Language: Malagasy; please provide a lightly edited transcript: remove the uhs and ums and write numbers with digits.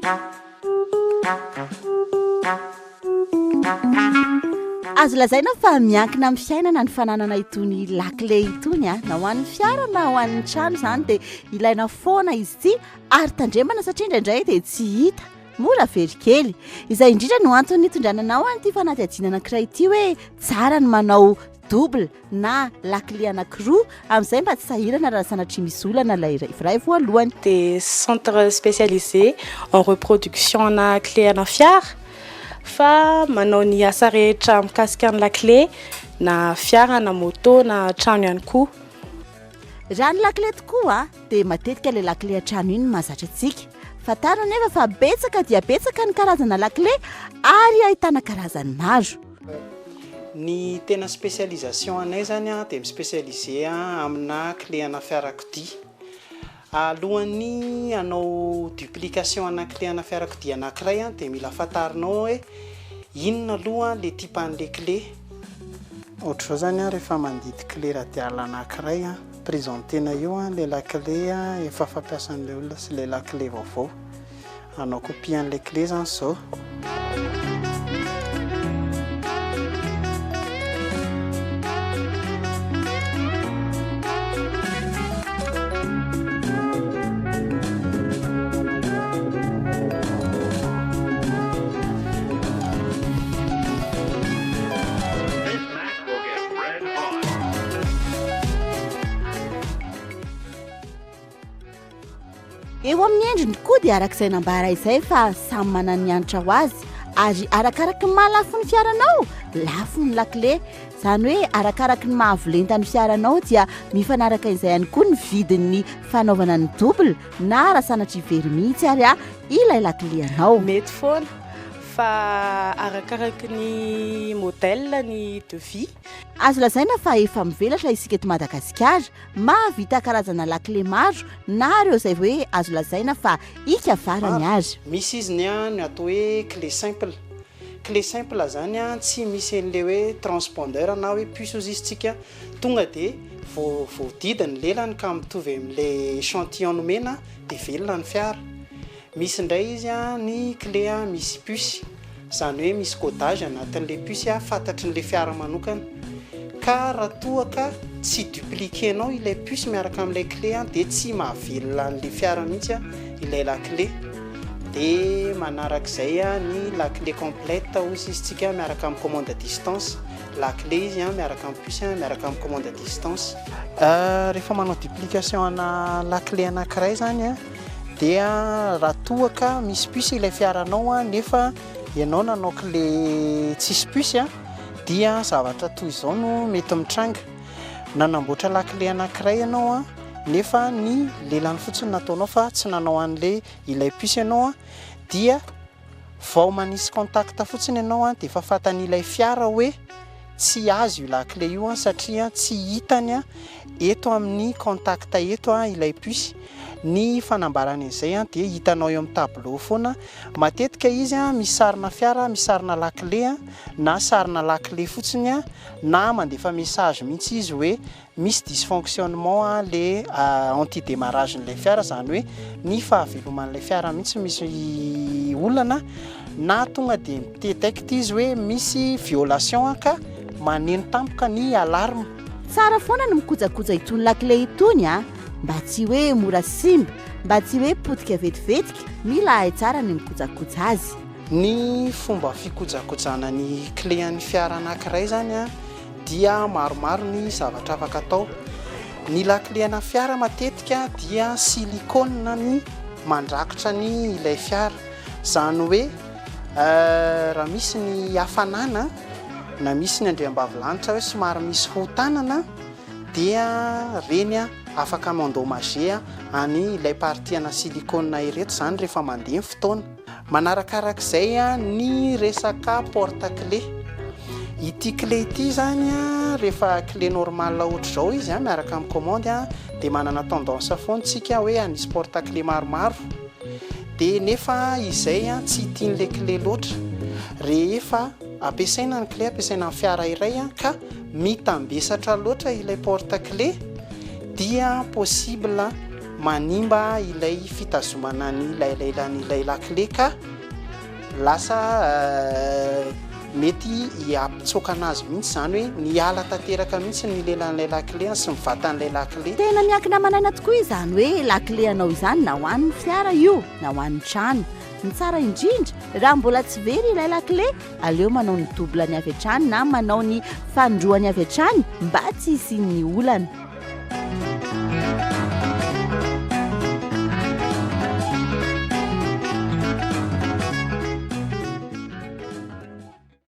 Azo lazaina fa miankina amin'ny fiainana ny fananana itony lakile itony a, na ho an'ny fiara na ho an'ny trano izany dia ilaina foana izy ity ary tandremana satria indraindray dia tsy hita, mora very kely. Izay indrindra no antony nitondrana anao an'ity fanadihadiana anankiray ity hoe tsara ny manao double na lakile anankiroa amin'izay mba tsy sahirana raha sanatria misy olana ilay iray voalohany. Dia centre spécialisé en reproduction ana clé ana fiara fa manao ny asa rehetra mikasika ny lakile na fiara na moto na trano ihany koa. Raha ny lakile tokoa dia matetika ilay lakile an-trano iny no mahazatra antsika. Fantaro anefa fa betsaka dia betsaka ny karazana lakile ary ahitana karazany maro. Ny tena spécialisation anay zany dia mi-spécialiser amina clé ana fiarakodia. Alohan'ny hanao duplication ana clé ana fiarakodia anankiray dia mila fantarinao hoe inona aloha le type an'le clé. Ohatr'izao zany rehefa mandidy clé radial anankiray, présenter-na eo le lakile efa fampiasan'ilay olona sy ilay lakile vaovao. Hanao copie an'ilay clé zany zao. Eo amin'ny endriny koa dia araka izay nambara izay fa samy manana ny hanitra ho azy ary arakaraky ny mahalafo ny fiaranao, lafo ny lakile. Izany hoe arakaraky ny mahavolenta ny fiaranao dia mifanaraka izay ihany koa ny vidin'ny fanaovana ny double na raha sanatria very mihitsy ary ilay lakile anao. Mety foana fa arakaraky ny modèle ny devis. Azo lazaina fa efa mivelatra isika eto Madagasikara Mahavita karazana lakile maro na ireo izay hoe azo lazaina fa ika farany ary. Misy izy ny ny atao hoe clé simple. Clé simple zany tsy misy an'le hoe transpondeur na hoe puce ozy izy tsika, tonga de vao voadidy ny lelany ka mitovy am'le échantillon nomena de velona ny fiara. Misy indray izy ny clé misy puce, izany hoe misy codage anatin'ilay puce fantatry n'ilay fiara manokana. Ka raha toa ka tsy dupliquer-nao ilay puce miaraka amin'ilay clé dia tsy mahavelona an'ilay fiara mihitsy ilay lakile. Dia manarak'izay ny lakile complète hoy izy tsika miaraka amin'ny commande à distance. Lakile izy miaraka amin'ny puce miaraka amin'ny commande à distance. Rehefa manao duplication ana lakile anankiray izany Dia raha toa ka misy puce ilay fiaranao nefa ianao nanao clé tsisy puce dia zavatra toy izao no mety mitranga. Nanamboatra lakile anankiray ianao nefa ny lelany fotsiny nataonao fa tsy nanao an'ilay ilay puce ianao dia Vao manisy contact fotsiny ianao dia efa fantan'ilay fiara hoe tsy azy io lakile io satria tsy hitany eto amin'ny contact eto ilay puce. Ny fanambarany an'izay dia hitanao eo amin'ny tableau foana. Matetika izy misy sarina fiara, misy sarina lakile na sarina lakile fotsiny na mandefa message mihitsy izy hoe Misy dysfonctionnement le anti démarrage n'ilay fiara, izany hoe ny fahaveloman'ilay fiara mihitsy misy olana na tonga dia mi-detecte izy hoe misy violation ka maneno tampoka ny alarme. Tsara foana ny mikojakoja itony lakile itony a! Mba tsy hoe mora simba, mba tsy hoe potika vetivetika, mila hay tsara ny mikojakoja azy. Ny fomba fikojakojana ny clé an'ny fiara anankiray izany a, dia maromaro ny zavatra afaka atao. Ny lakile-na fiara matetika dia silicone ny mandrakotra ny ilay fiara. Izany hoe raha misy ny hafanana na misy ny andriambavilanitra hoe somary misy hoho tanana dia ireny afaka mi-endommager any ilay partie ana silicone ireto izany rehefa mandeha ny fotoana. Manarakarak'izay ny resaka porte clé. Ity clé ity izany rehefa clé normal ohatr'izao izy miaraka amin'ny commande dia manana tendance foana tsika hoe hanisy porte clé maromaro. Dia nefa izay tsy tian'ilay clé loatra. Rehefa ampiasaina ny clé, ampiasaina amin'ny fiara iray ka mitambesatra loatra ilay porte clé dia possible. manimba ilay fitazomana ny lailelan'ilay lakile ka lasa mety hiampitsoaka anazy mihitsy, izany hoe niala tanteraka mihitsy ny lelan'ilay lakile sy ny vatan'ilay lakile. Tena miankina aman'aina tokoa izany hoe lakile anao izany, na ho an'ny fiara io na ho an'ny trano. Ny tsara indrindra, raha mbola tsy very ilay lakile, aleo manao ny double-ny avy hatrany na manao ny fanindroany avy hatrany mba tsy hisian'ny olana.